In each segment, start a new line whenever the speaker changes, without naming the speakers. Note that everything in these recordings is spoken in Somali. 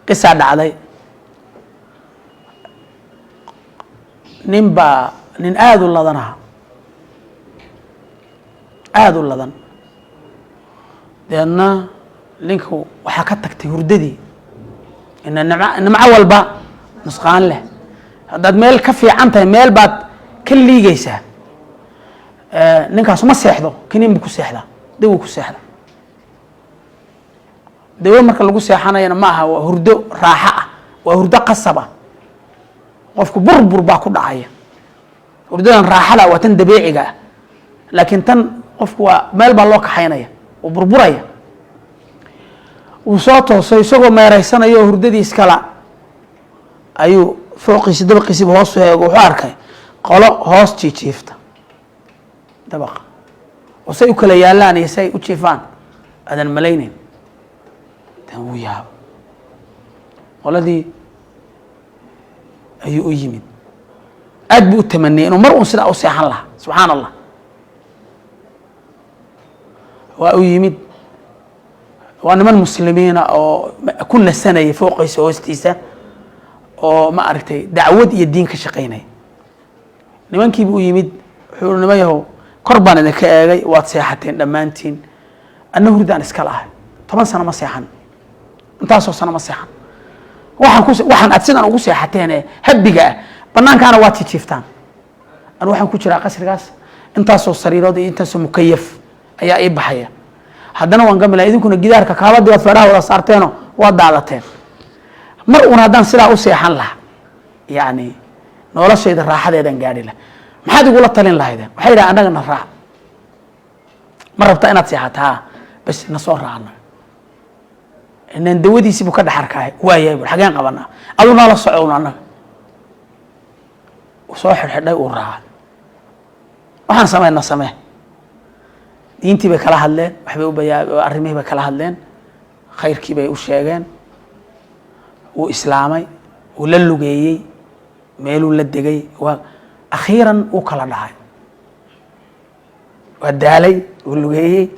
Qisaa dhacday, nin baa nin aada u ladan aha, aada u ladan. Deedna ninku waxaa ka tagtay hurdadii. Ina nimc nimco walba nusqaan leh. Haddaad meel ka fiican tahay, meel baad ka liigaysaa. Ninkaas ma seexdo, kiniin buu ku seexdaa, dawo ku seexda. Dawo marka lagu seexanayana ma aha waa hurdo raaxo ah, waa hurdo qasab ah. Qofku burbur baa ku dhacaya. Hurdadan raaxada waa tan dabeeciga ah, laakiin tan qofku waa meel baa loo kaxaynaya, uu burburaya. Wuu soo toosay isagoo meeraysanaya oo hurdadii iskala ayuu fooqiisi dabaqiisiiba hoos u eego. Wuxuu arkay qolo hoos jiijiifta dabaqa, oo say u kala yaallaan iyo say u jiifaan aadan malaynayn. Dan wuu yaabo, qoladii ayuu u yimid. Aad buu u tamaniyay inuu mar uun sidaa u seexan lahaa. Subxaan Allah, waa u yimid. Waa niman muslimiina oo ku nasanaya fooqiisa hoostiisa, oo ma aragtay dacwad iyo diin ka shaqaynaya. Nimankiibu u yimid, wuxuu uri: "Niman yahow, kor baan idinka eegay, waad seexateen dhammaantiin, anna hurdaan iska lahay. 10 sano ma seexan, intaasoo sano ma seexan. Waxaan ku waxaan aad sidan ugu seexateen ee habiga ah, banaankaana waad jijiiftaan. Anu waxaan ku jiraa qasrigaas, intaasoo sariirood iyo intaasoo mukayaf ayaa ii baxaya, haddana waan gamila. Idinkuna gidaarka kaabadii waad feedhaha wada saarteenoo waad daadateen. Mar uun haddaan sidaa u seexan lahaa, yacni noloshayda raaxadeedaan gaadhi laha. Maxaad igula talin lahaydeen?" Waxay yidhaha: "Annaga na raac. Ma rabtaa inaad seexato? Haa, bas na soo raacna." Inaan dawadiisii buu ka dhex arkaay. "Waayahay," bur, "xageen qabanaa?" "Aduu nala soco un." Annaga uu soo xidhxidhay, uu raacay. "Waxaan sameynaa samee." Diintii bay kala hadleen, waxbay u bayaa, arrimihii bay kala hadleen, khayrkii bay u sheegeen. Wuu islaamay, wuu la lugeeyey, meeluu la degay. Waa akhiiran wuu kala dhacay, waa daalay, wuu lugeeyey.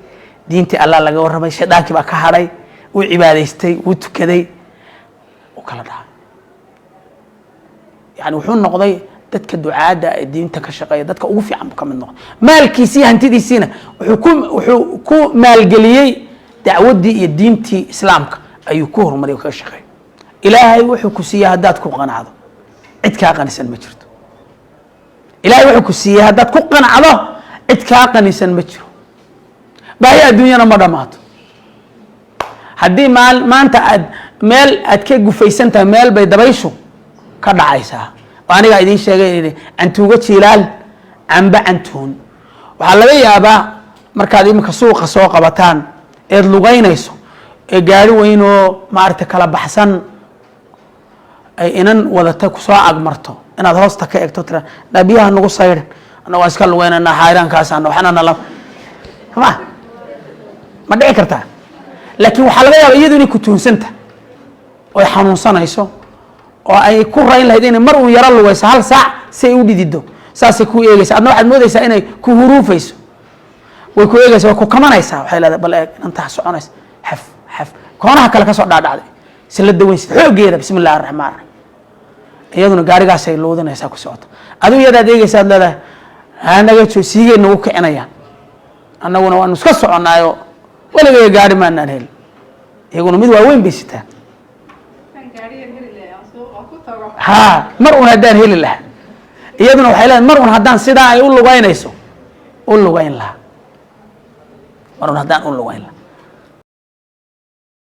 Diintii Allah laga warramay, shaydaankii baa ka hadhay, wuu cibaadaystay, wuu tukaday, wuu kala dhacay. Yani wuxuu noqday dadka ducaadda ee diinta ka shaqeeya dadka ugu fiican buu ka mid noqday. Maalkiisii, hantidiisiina wuxuu ku maalgeliyey dacwaddii iyo diintii islaamka ayuu ku horumariyay o kaga shaqeeyay. Ilaahay wuxuu ku siiyey haddaad ku qanacdo, cid kaa qanisan ma jirto. Ilaahay wuxuu ku siiyey haddaad ku qanacdo, cid kaa qanisan ma jiro. Baahi adduunyana ma dhammaato. Haddii maanta aad meel aad ka gufaysan tahay, meel bay dabayshu ka dhacaysaa. Oo anigaa idiin sheegay ini cantuugo jiilaal camba cantuun. Waxaa laga yaabaa markaad iminka suuqa soo qabataan eed lugaynayso ee gaari weynoo maaragtay kala baxsan ay inan wadata kusoo agmarto, inaad hoosta ka egto, tira: "Naa, biyaha nagu sayrin, annago waan iska lugeynana, xaayiraankaasana waxna nala ma." Ma dhici kartaa? Laakiin waxaa laga yaaba iyadu inay ku tuunsanta oy xanuunsanayso oo ay ku rayn lahayd inay mar uun yaro lugayso hal saac si ay u dhidido. Saasay ku eegeysa, adna waxaad moodeysaa inay ku huruufayso. Way ku eegeysa, way ku kamanaysaa. Waxay leedahay: "Bal eeg inantaa soconaysa, xaf xaf koonaha kale kasoo dhaadhacday." Isla daweynsid xooggeeda, bismi illahi araxmaan raxiim. Iyaduna gaarigaasay luudinaysaa, ku socota. Adigu iyadaad eegeysa, ad leedahay: "Anaga jo siigay nagu kicinayaan, annaguna waanu iska soconaayo, weligay gaari maanaan helin." Iyaguna mid waaweyn bay sitaan. Ha, mar un haddaan heli lahaa. Iyaduna waxay leedahay: "Mar un haddaan sidaa ay u lugaynayso u lugayn lahaa, mar un haddaan u lugayn lahaa."